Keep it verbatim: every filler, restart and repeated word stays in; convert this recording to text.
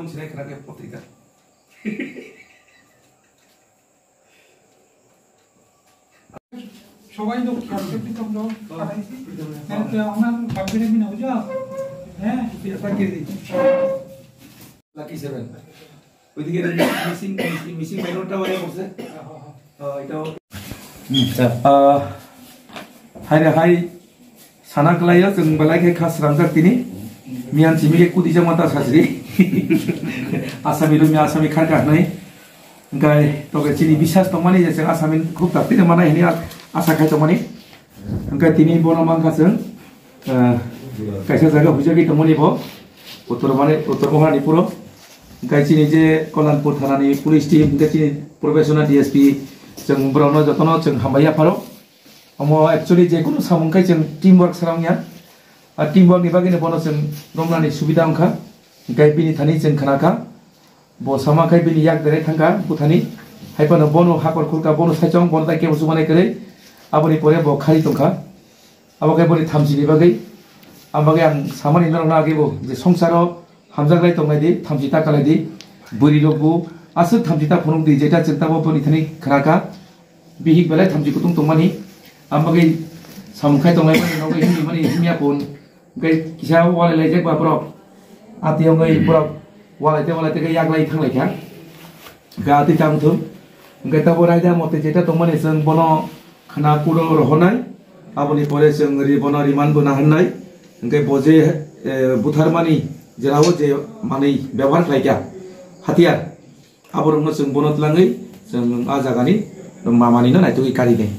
Sirai khna khe potrika. সবাই তো খেয়াল করতে তোমরা। হ্যাঁ, তো আমার বাপের এমনি হয়ে যাও। হ্যাঁ, এটা কে দিই। Lucky seven. ওইদিকে মিসিং, মিসিং, মিসিং মাইনরটা ওরে করছে। হ্যাঁ, এটাও। আহ, হায় রে হায়, sana kwlaio, chwng belai khe kha srangjak tini. Miyan simi khe kudi jama ta sasri. Asami rumi asami kharka hnai. Hwnkhe toke chini bisas tongmani je chwng asami khub tak tini manai hini asa khai tongmani. Hwnkhe tini bono mankha chwng, ah, kaisa jaga huijagwi tongmani bo, Uttor Mani-, Uttor Mohanipuro. Hwnkhe chini je Kalanpur thanani police team, hwnkhe chini professional D S P, chwng borokno jotono chwng hambai yapharo. Omo actually je kunu samung khai chwng team work sara wngya. A team work ni bagwi no bono chwng romnani subida wngkha. Hwnkhe bini thani chwng khna kha. Bo sama khai bini yak berai thangkha buthani, hai phano bono hakor khulkha, bono saichung, bono tai kebo chubanai kwrwi, aboni pore bo khari tongkha. Abo khe boni thamchini bagwi, ang bagwi ang samani norokno agebo je songsaro hamjaklai tongnai di, thamchi ta kalai di, bwrwi rokbo aswk thamchi ta phunuk di, jeta chwng tamo boni thani khna kha, bihik belai thamchi kutung tongmani, ang bagwi samung khai tonglai mani, nogwi himni mani himya phun. Hwnkhe kisa walai laijak ba borok. Ati wngwi borok walai tei walai tei khe yaklai thanglai kha. Hwnkhe ati tang thung. Hwnkhe tabuk raida mote jeta tongmani chwng bono khna kuro rohornai. Aboni pore chwng ri bono remand bo naharnai. Hwnkhe bo je, eh, butharmani jera o je manwi bebohar khlai kha, hatiyar. Aborokno chwng bono twlangwi chwng a jagani mamani no naitugwi kari nai.